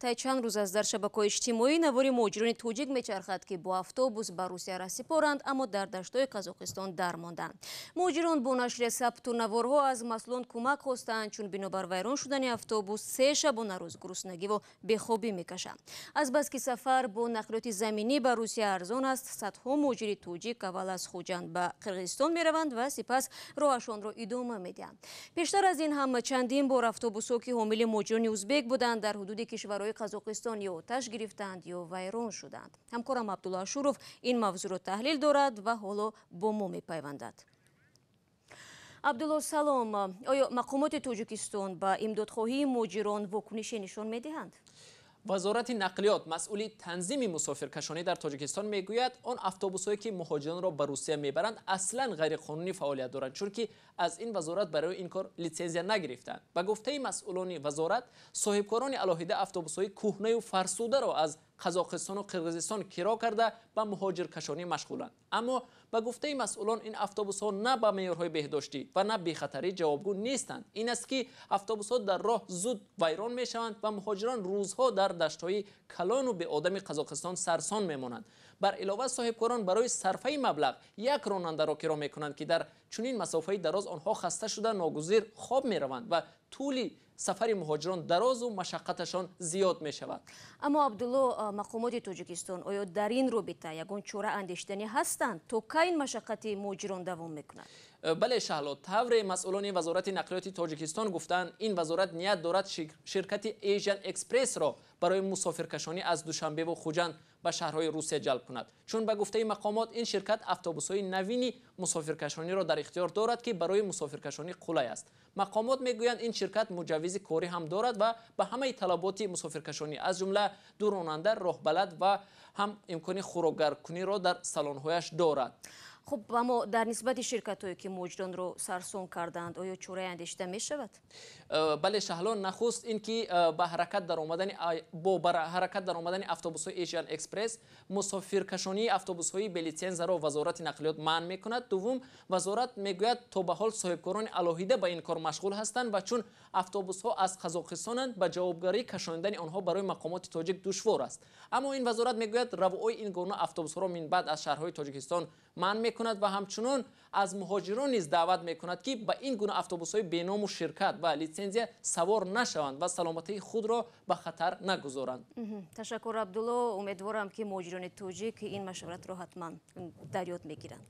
Тай чанд рӯз аст дар шабакаҳои иҷтимоӣ навори муҳоҷирони тоҷик мечархад, ки бо автобус ба Русия расипоранд, аммо дар даштҳои Қазоқистон дармонданд. Муҳоҷирон бо нашри сабту наворҳо аз масъулон кӯмак хостанд, чун бинобар вайрон шудани автобус 3 шабонарӯз гуруснагиву бехобӣ мекашанд. Азбаски сафар бо нақлиёти заминӣ ба Русия арзон аст, садҳо муҳоҷири тоҷик аввал аз Хуҷанд ба Қирғизистон мераванд ва сипас роҳашонро идома медиҳанд. Пештар аз ин ҳам чандин бор автобусҳо, ки ҳомили муҳоҷирони узбек буданд, дар ҳудуди кишварҳои Қазоқистон ё оташ гирифтанд, ё вайрон шуданд. Ҳамкорам Абдулло Ашуров ин мавзӯъро таҳлил дорад ва ҳоло бо мо мепайвандад. Абдулло, салом. Оё мақомоти Тоҷикистон ба имдодхоҳии муҳоҷирон вокунише нишон медиҳанд? Вазорати нақлиёт, масъули танзими мусофиркашонӣ дар Тоҷикистон, мегӯяд, он автобусҳое, ки муҳоҷиронро ба Русия мебаранд, аслан ғайриқонунӣ фаъолият доранд, чунки аз ин вазорат барои ин кор литсензия нагирифтанд. Ба гуфтаи масъулони вазорат, соҳибкорони алоҳида автобусҳои кӯҳнаю фарсударо аз Қазоқистону Қирғизистон киро карда, ба муҳоҷиркашонӣ машғуланд. Аммо ба гуфтаи масъулон, ин автобусҳо на ба меъёрҳои беҳдоштӣ ва на бехатарӣ ҷавобгӯ нестанд. Ин аст, ки автобусҳо дар роҳ зуд вайрон мешаванд ва муҳоҷирон рӯзҳо дар даштҳои калону беодами Қазоқистон сарсон мемонанд. Бар илова, соҳибкорон барои сарфаи маблағ як ронандаро киро мекунанд, ки дар чунин масофаи дароз онҳо хаста шуда, ногузир хоб мераванд ва тӯли сафари муҳоҷирон дарозу машаққаташон зиёд мешавад. Аммо, Абдулло, мақомоти Тоҷикистон оё дар ин робита ягон чора андешиданӣ ҳастанд? То кай ин машаққати муҳоҷирон давом мекунад? Бале, Шаҳло, тавре масъулони Вазорати нақлиёти Тоҷикистон гуфтанд, ин вазорат ният дорад ширкати Asian Express-ро барои мусофиркашонӣ аз Душанбеву Хуҷанд ба шаҳрҳои Русия ҷалб кунад, чун ба гуфтаи мақомот, ин ширкат автобусҳои навини мусофиркашониро дар ихтиёр дорад, ки барои мусофиркашонӣ қулай аст. Мақомот мегӯянд, ин ширкат муҷаввизи корӣ ҳам дорад ва ба ҳамаи талаботи мусофиркашонӣ, аз ҷумла ду ронанда, роҳбалад ва ҳам имкони хӯрокгармкуниро дар салонҳояш дорад. Хуб, аммо дар нисбати ширкатҳое, ки муҳоҷиронро сарсон карданд, оё чораe андешида мешавад? Бале, Шаҳло, нахуст ин ки ба ҳаракат даромадани бо ба ҳаракат даромадани автобусҳои Asian Express мусофиркашонии автобусҳои белитсензаро Вазорати нақлиёт манъ мекунад. Дуввум, вазорат мегӯяд, то ба ҳол соҳибкорони алоҳида ба ин кор машғул ҳастанд ва чун автобусҳо аз Қазоқистонанд, ба ҷавобгарӣ кашонидани онҳо барои мақомоти тоҷик душвор аст. Аммо ин вазорат мегӯяд, равои ин гуна автобусҳоро минбаъд аз шаҳрҳои Тоҷикистон манъ мекунад ва ҳамчунон аз муҳоҷирон низ даъват мекунад, ки ба ин гуна автобусҳои беному ширкат ва литсензия савор нашаванд ва саломатии худро ба хатар нагузоранд. Ташаккур, Абдулло. Умедворам, ки муҳоҷирони тоҷик ин машваратро ҳатман дар ёд мегиранд.